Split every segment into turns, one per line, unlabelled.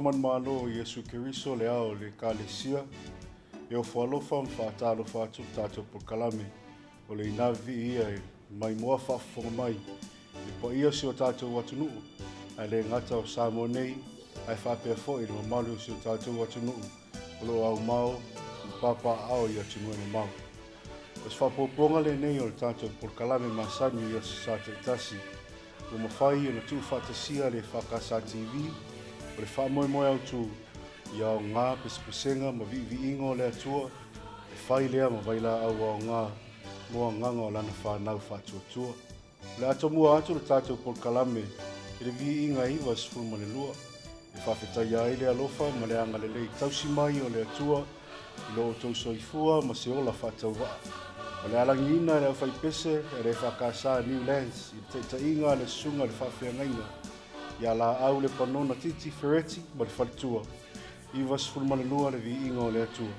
manumalo o Iesu Keriso le Ao o le Ekalesia, e ofo alofa ma faatalofa atu le tatou polokalame o le Ina Viia i le maimoa faafofoga mai i le paia o si o tatou atunuu, ae le gata o Samoa nei, ae faapea foi i le mamalu o si o tatou atunuu o lo o aumao ma papaaao i atunuu e mamao. O se faaopoopoga lenei o le tatou polokalame masani i aso Sa taitasi ua mafai ona tuufaatasia le EFKS TV, o le faamoemoe autu ia aoga pesepesega ma viiviiga o le Atua, e fai lea ma vailaau aoga mo agaga o Lana fanau faatuatua. O le a tomua atu le tatou polokalame i le viiga 92, e faafetaia ai le alofa ma le agalelei tausi mai o le Atua i lo outou soifua ma se ola faatauvaa. O le alagiina e le aufaipese a le EFKS Newlands i le taitaiga a le Susuga i le Faafeagaiga ia Laau Lepanona Titi Fereti ma le faletua. 92 le viiga o le Atua.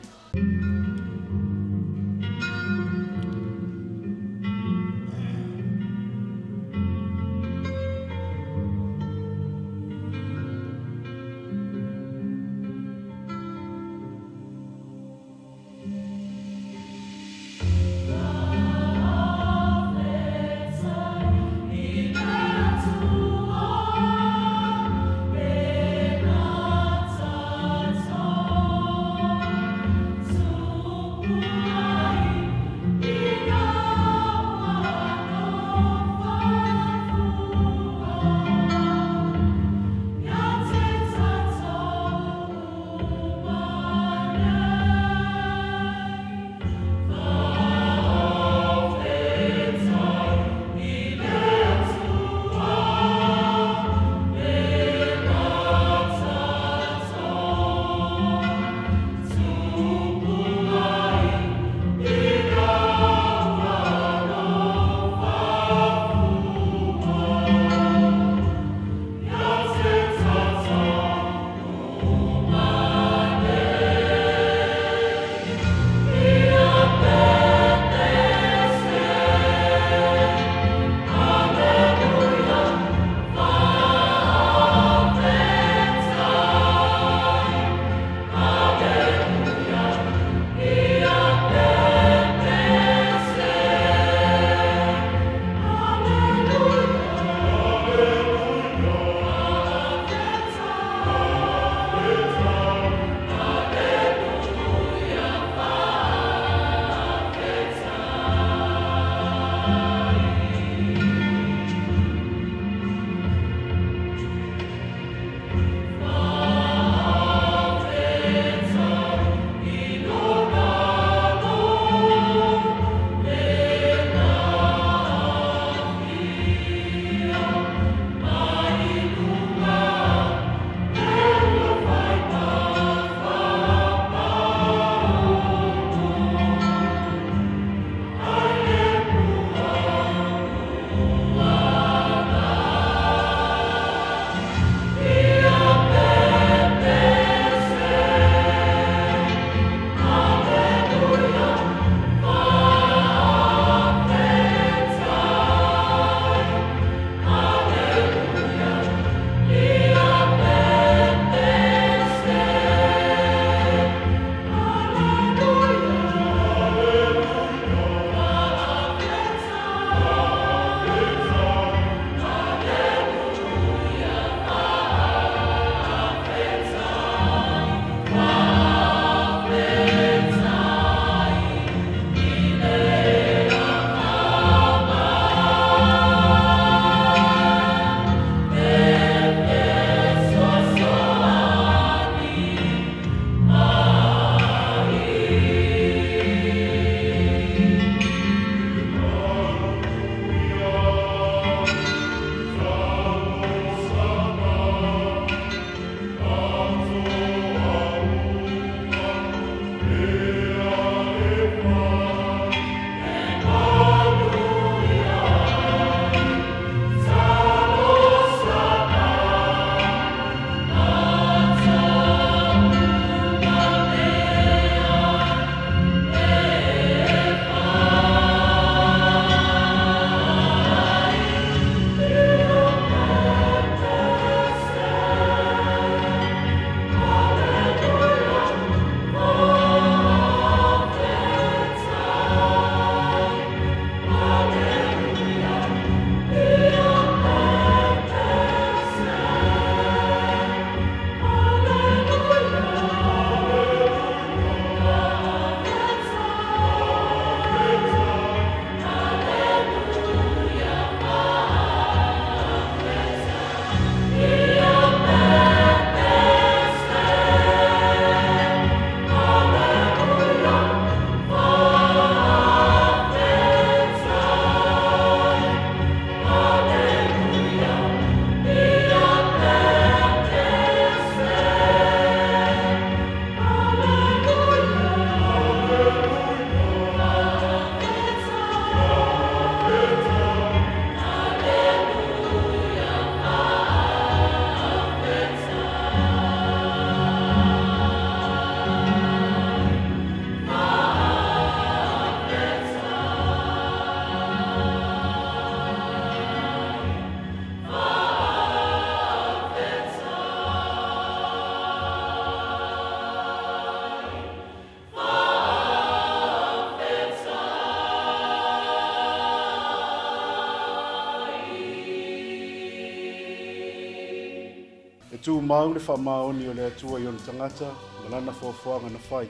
tumau le faamaoni o le Atua i ona tagata ma lana foafoaga na fai.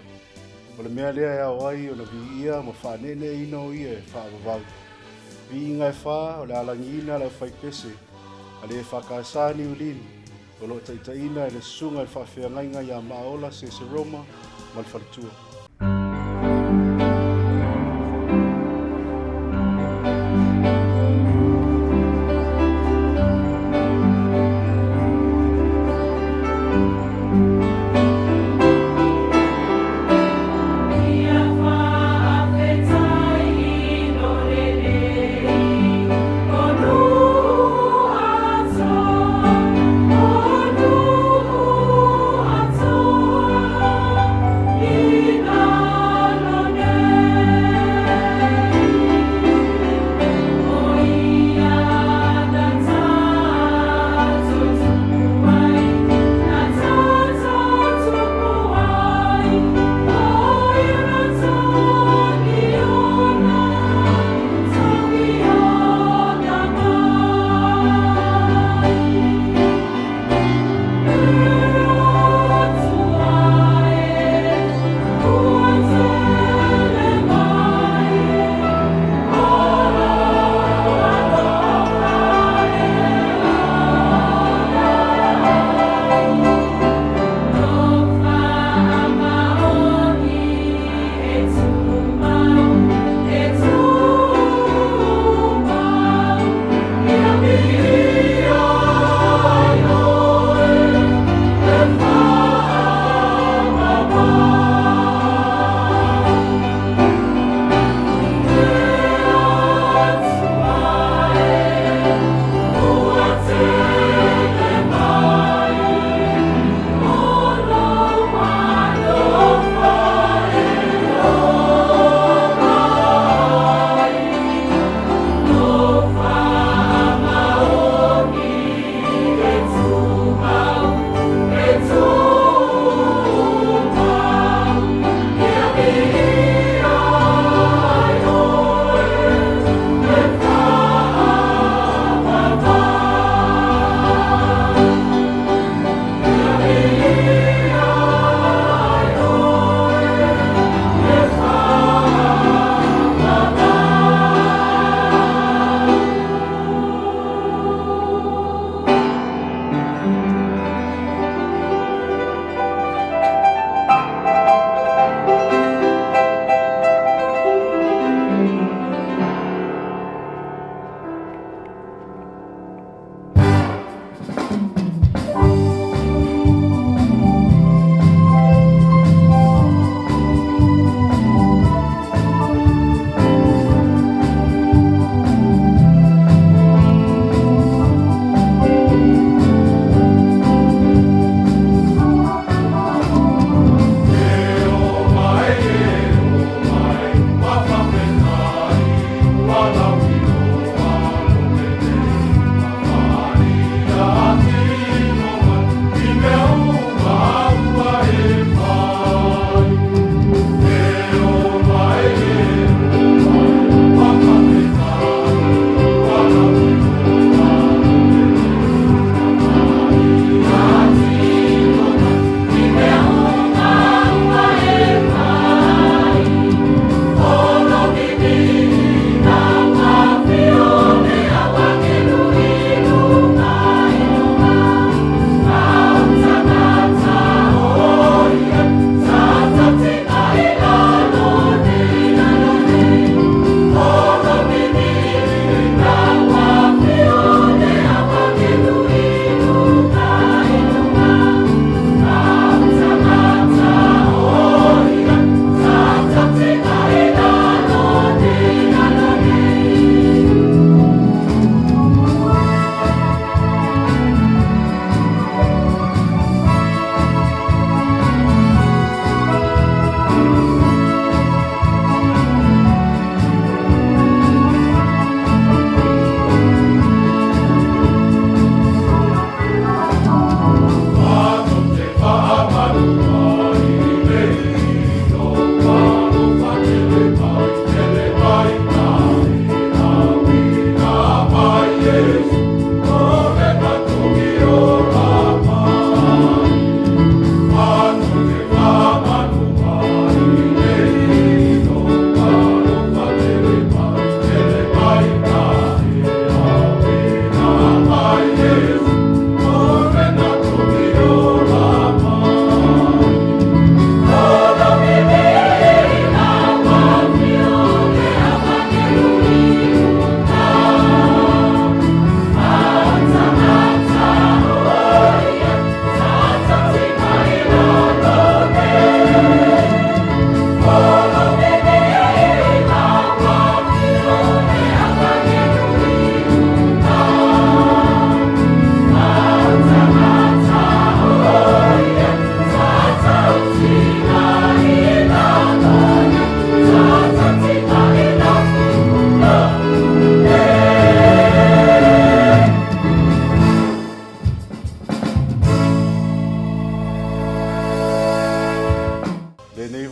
O le mea lea e ao ai ona viia ma faaneeneeina o ia e faavavau. Viiga e fa o le a lagiina le aufaipese a le EFKS Niulini o lo o taitaiina e le Susuga i le Faafeagaiga ia Maaola Sese Roma ma le faletua.
Ia faafetai i lo lelei o nuu atoa, o nuu atoa.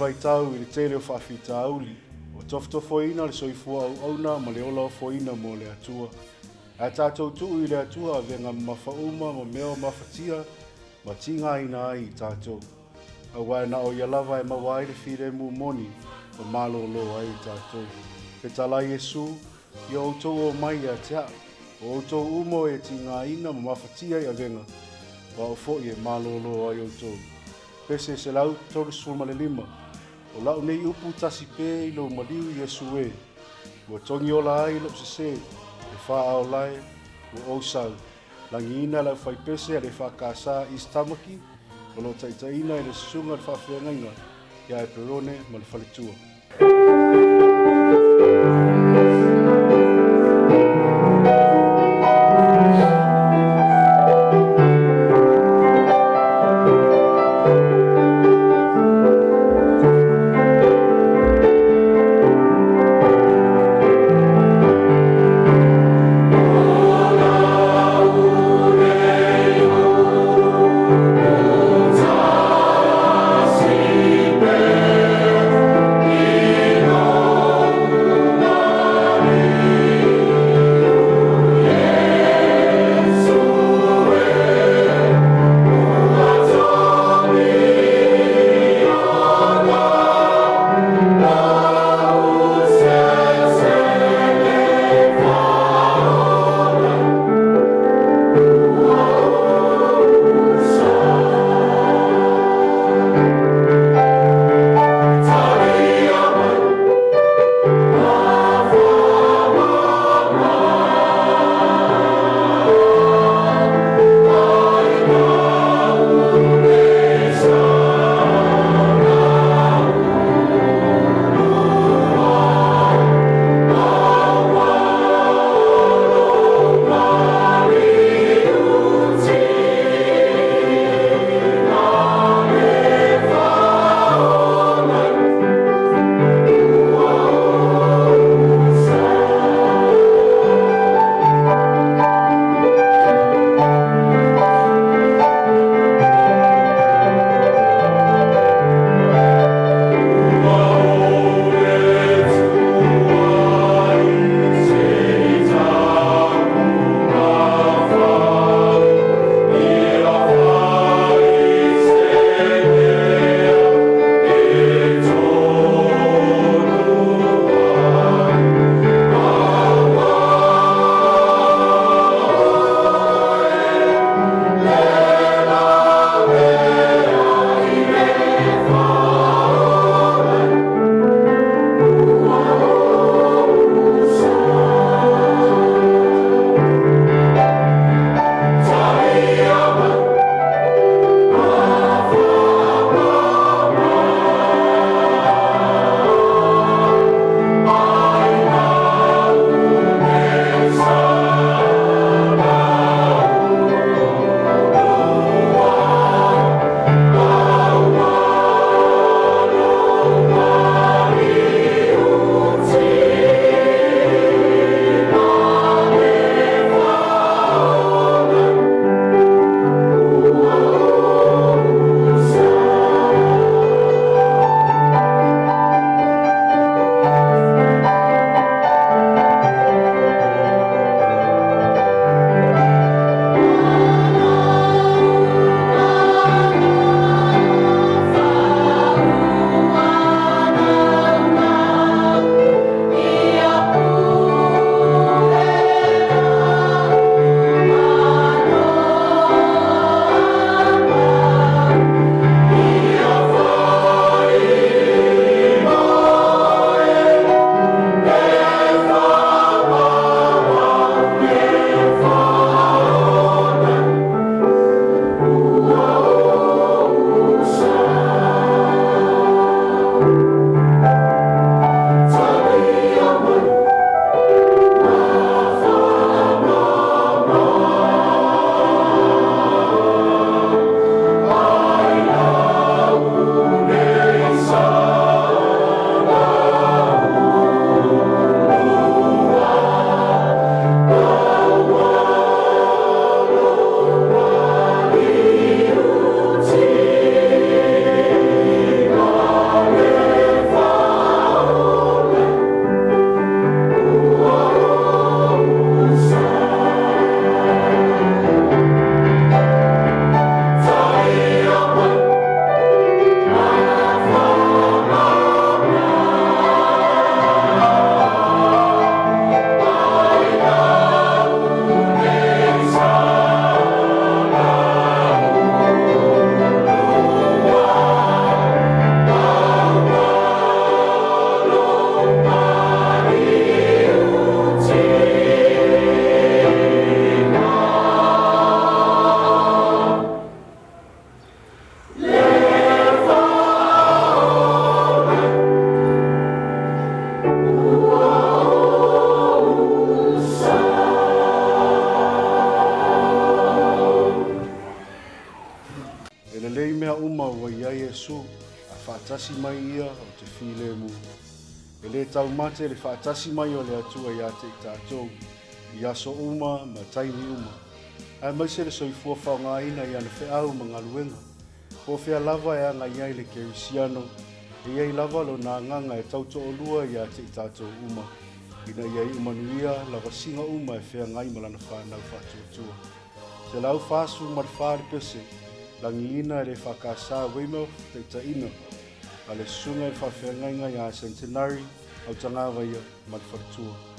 vaitau i le tele o faafitauli, ua tofotofoina le soifua auauna ma le ola ofoina mo le Atua. Ae tatou tuu i le Atua avega mamafa uma ma mea o mafatia ma tigaina ai i tatou. Aua e na o Ia lava e maua ai le filemu moni ma malōlō ai i tatou. Fetalai Iesu, Ia outou ō mai ia te a'u, o outou uma o e tigaina ma mafatia i avega, o a'u foi e malōlō ai outou. Pese 135, O la'u nei upu tasi pē i lou maliu Iesu ē, Ua togi ola ai lo'u sesē, e fāaolae, ua ou sau. Lagiina le aufaipese a le EFKS East Tamaki, o lo o taitaiina e le Susuga i le Faafeagaiga ia Eperone ma le Faletua. Iesu, a faatasi mai ia, ou te filemu. E le taumate le faatasi mai o le Atua ia te i tatou, i aso uma ma taimi uma, aemaise le soifua faaaogaina i ana feau ma galuega. Po o fea lava e agai ai le kerisiano, e i ai lava lona agaga e tautoalua ia te i tatou uma, ina ia iu manuia lavasiga uma e feagai ma lana fanau faatuatua. 144 le pese, lagiina e le EFKS Weymouth taitaiina a le Susuga i le Faafeagaiga ia Centenary Autagavaia ma le Faletua.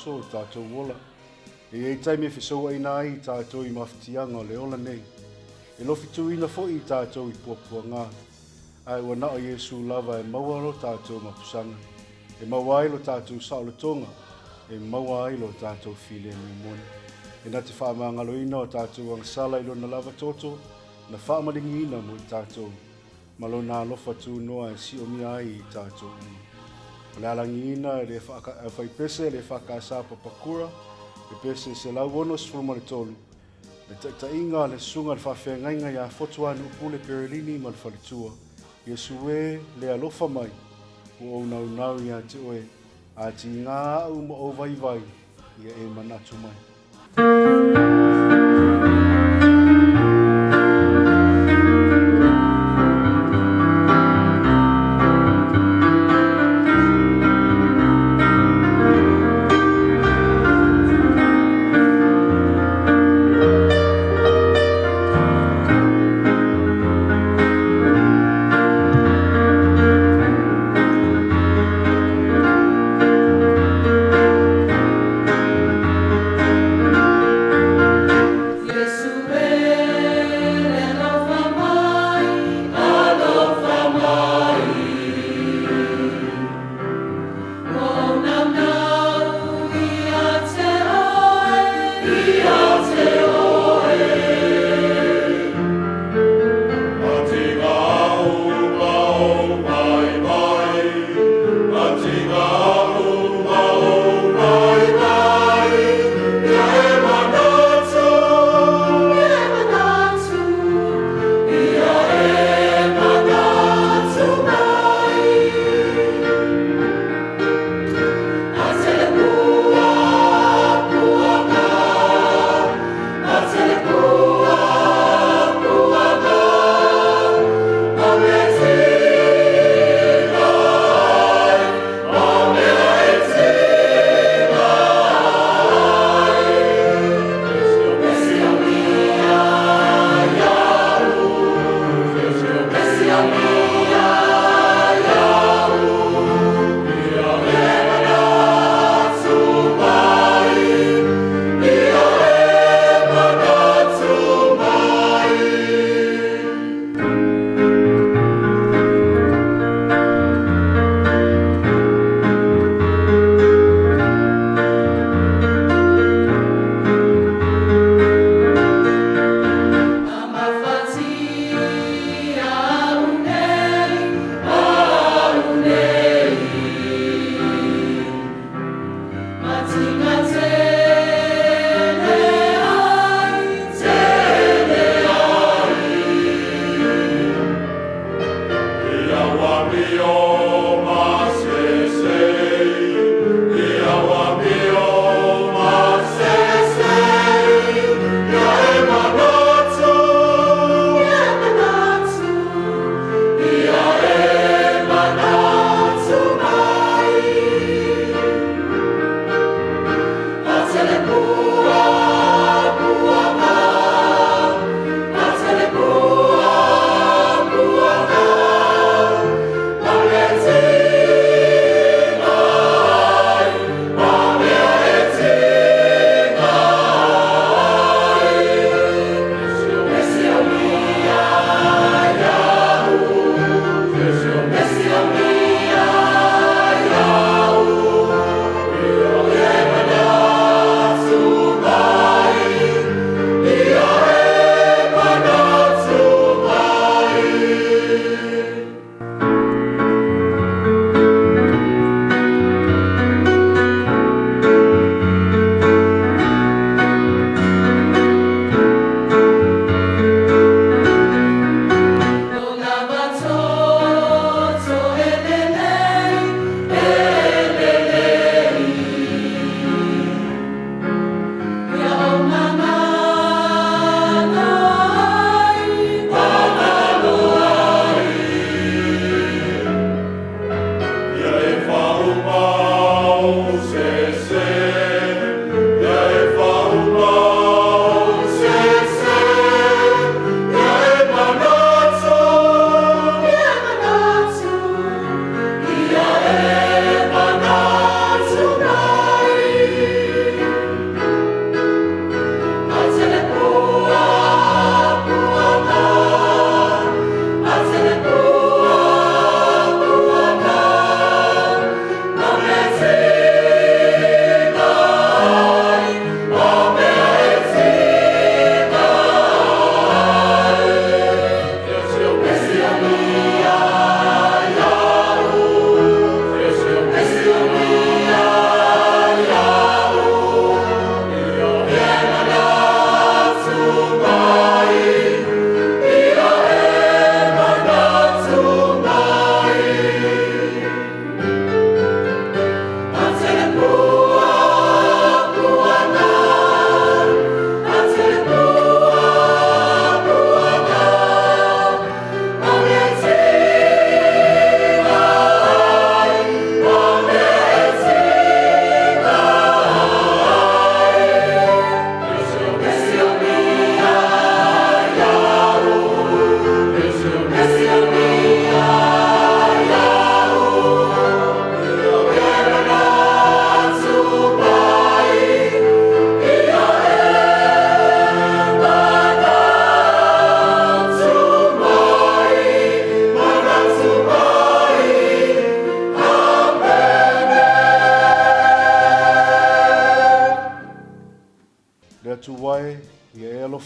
aso o le tatou ola. E i ai taimi e fesouaina ai i tatou i mafatiaga o le ola nei. E lofituina foi i tatou i puapuaga. Ae ua na o Iesu lava e maua lo tatou mapusaga, e maua ai lo tatou saolotoga, e maua ai lo tatou filemu moni. E na te faamagaloina o tatou agasala i Lona lava toto na faamaligiina mo i tatou, ma Lona alofa tunoa e siomia ai i tatou uma. O le alagiina e le aufaipese e le EFKS Papakura, le pese 163, Le taitaiga a le Susuga i le Faafeagaiga ia Fotuanu'u Pule Perelini ma le faletua, Iesu e, le alofa mai, ua ou naunau ia te oe, a tiga a'u ma ou vaivai, ia e manatu mai.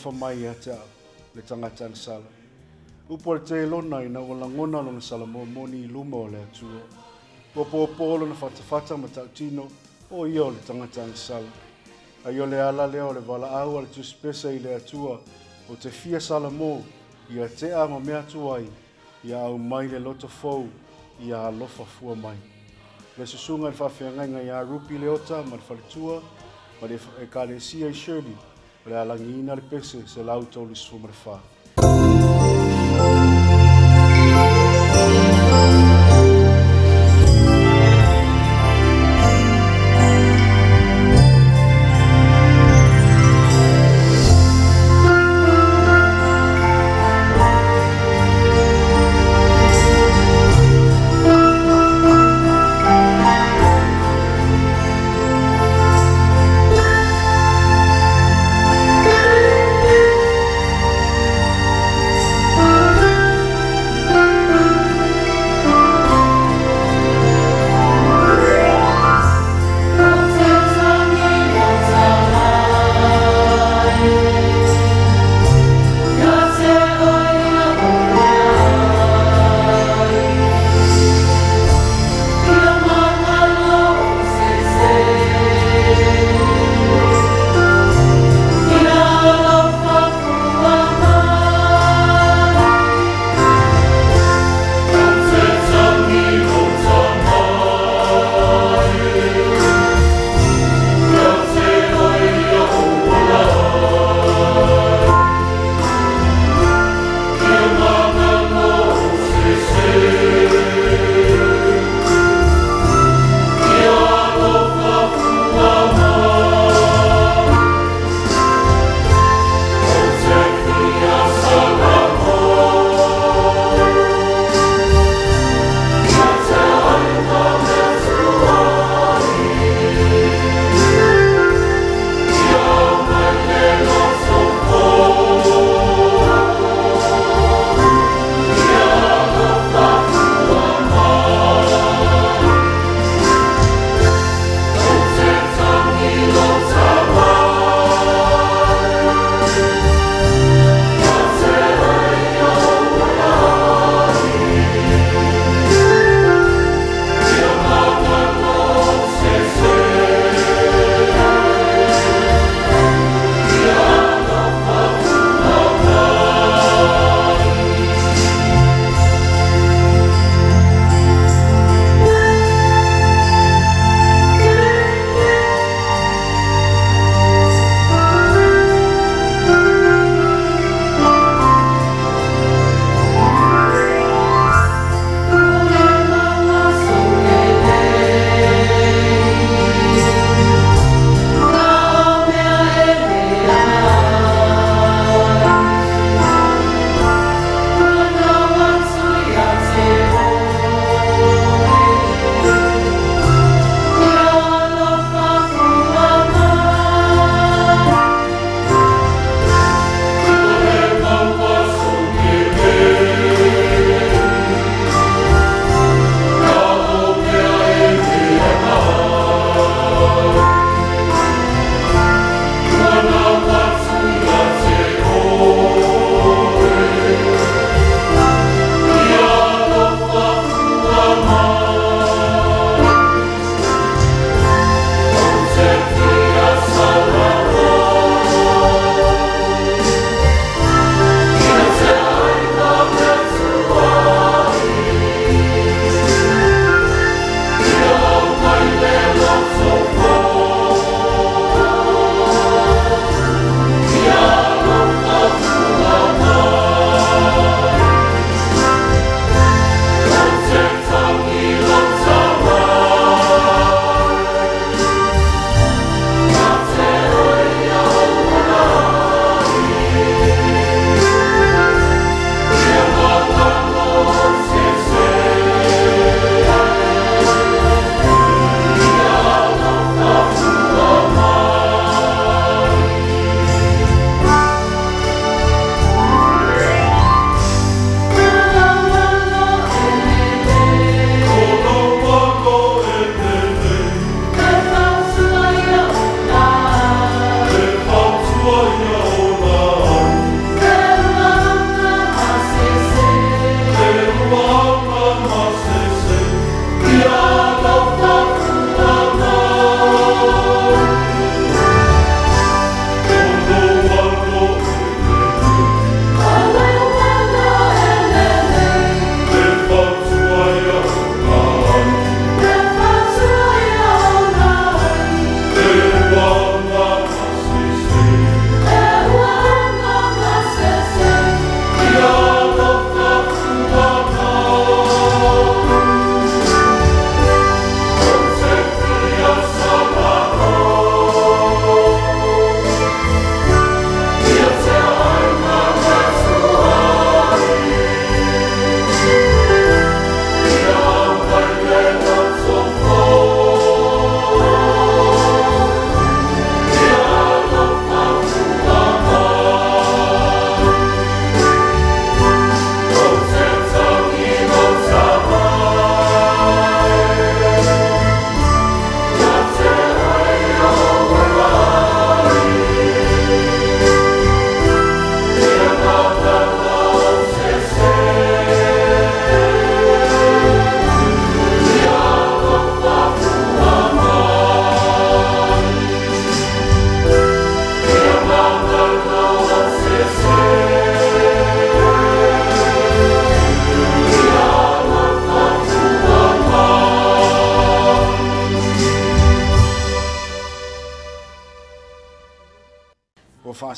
alofa mai ia te au, le tagata agasala. Upu a le Teilona ina ua lagona lona salamo moni i luma o le Atua. Ua pōpō lona fatafata ma tautino, o ia o le tagata agasala. Ai o le ala lea o le valaau a le Tusipesa i le Atua, o te fia salamo, ia tea ma mea atu ai, ia aumai le loto fou, ia alofa fua mai. Le susuga i le faafeagaiga ia Rupi Leota ma le faletua ma le Ekalesia i Shirley, o le a lagiina le pese 134.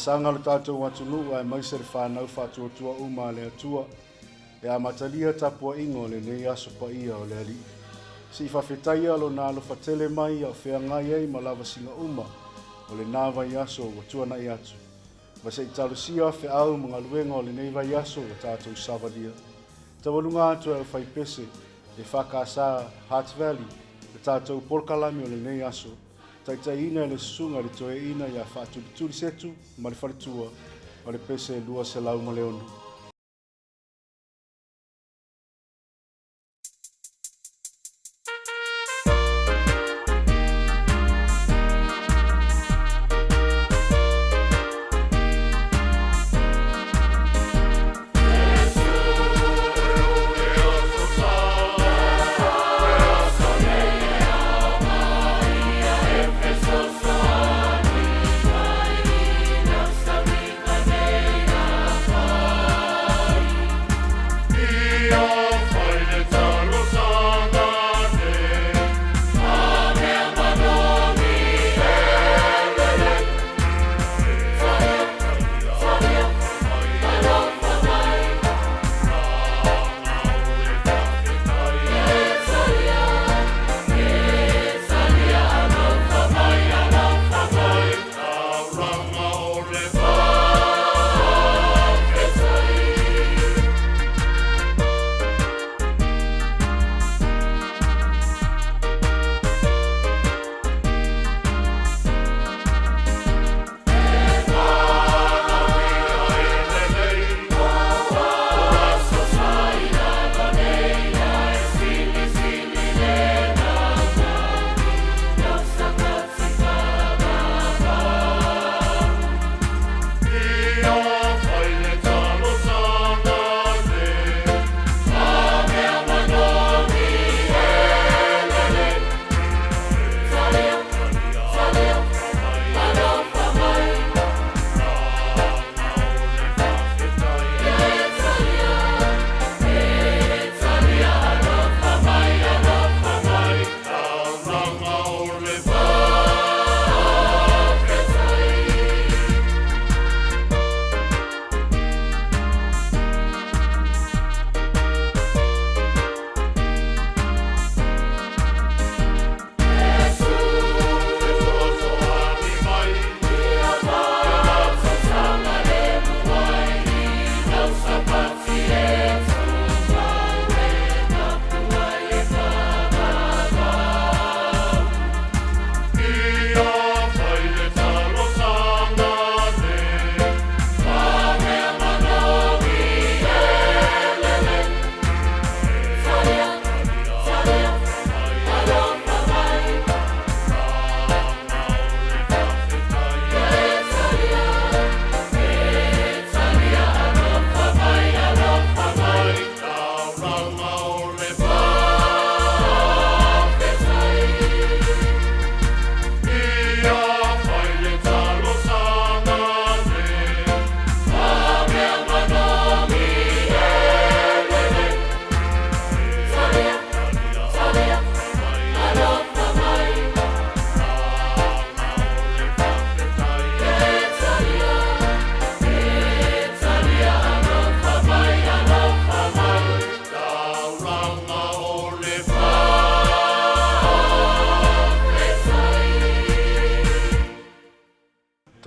Laasaga o le tatou atunuu aemaise le fanau faatuatua uma a le Atua e amatalia tapuaiga o lenei aso paia o le Alii. Se i faafetaia Lona alofa tele mai a o feagai ai ma lavasiga uma o lena vaiaso ua tuanai atu, ma se i talosia feau ma galuega o lenei vaiaso ua tatou savalia. Taualuga atu e aufaipese EFKS Heart Valley le tatou polokalame o lenei aso, taitaiina e le Susuga i le Toeaina ia Faatulituli Setu ma le Faletua o le Pese 206.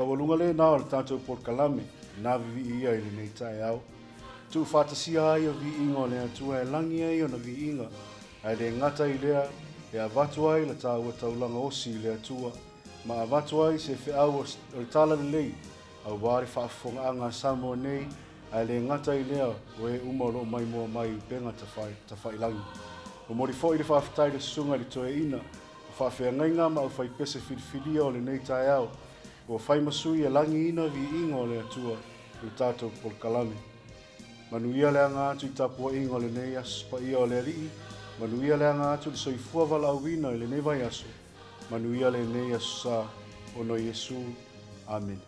Taualuga lena o le tatou polokalame na vivii ia i lenei taeao. Tuufaatasia ai o viiga o le Atua e lagi ai ona viiga, ae le gata i lea e avatu ai la taua taulaga osi i le Atua, ma avatu ai se feau o le Talalelei aua le faafofogaaga a Samoa nei, ae le gata i lea o e uma o lo o maimoa mai i upega tafailagi. Momoli foi le faafetai i le Susuga i le Toeaina o faafeagaiga ma aufaipese filifilia o lenei taeao ua fai ma sui e lagiina viiga o le Atua i le tatou polokalame. Manuia le aga atu i tapuaiga o lenei aso paia o le Alii, manuia le aga atu i le soifua valaauina i lenei vaiaso, manuia lenei aso sa, ona o Iesu. Amene.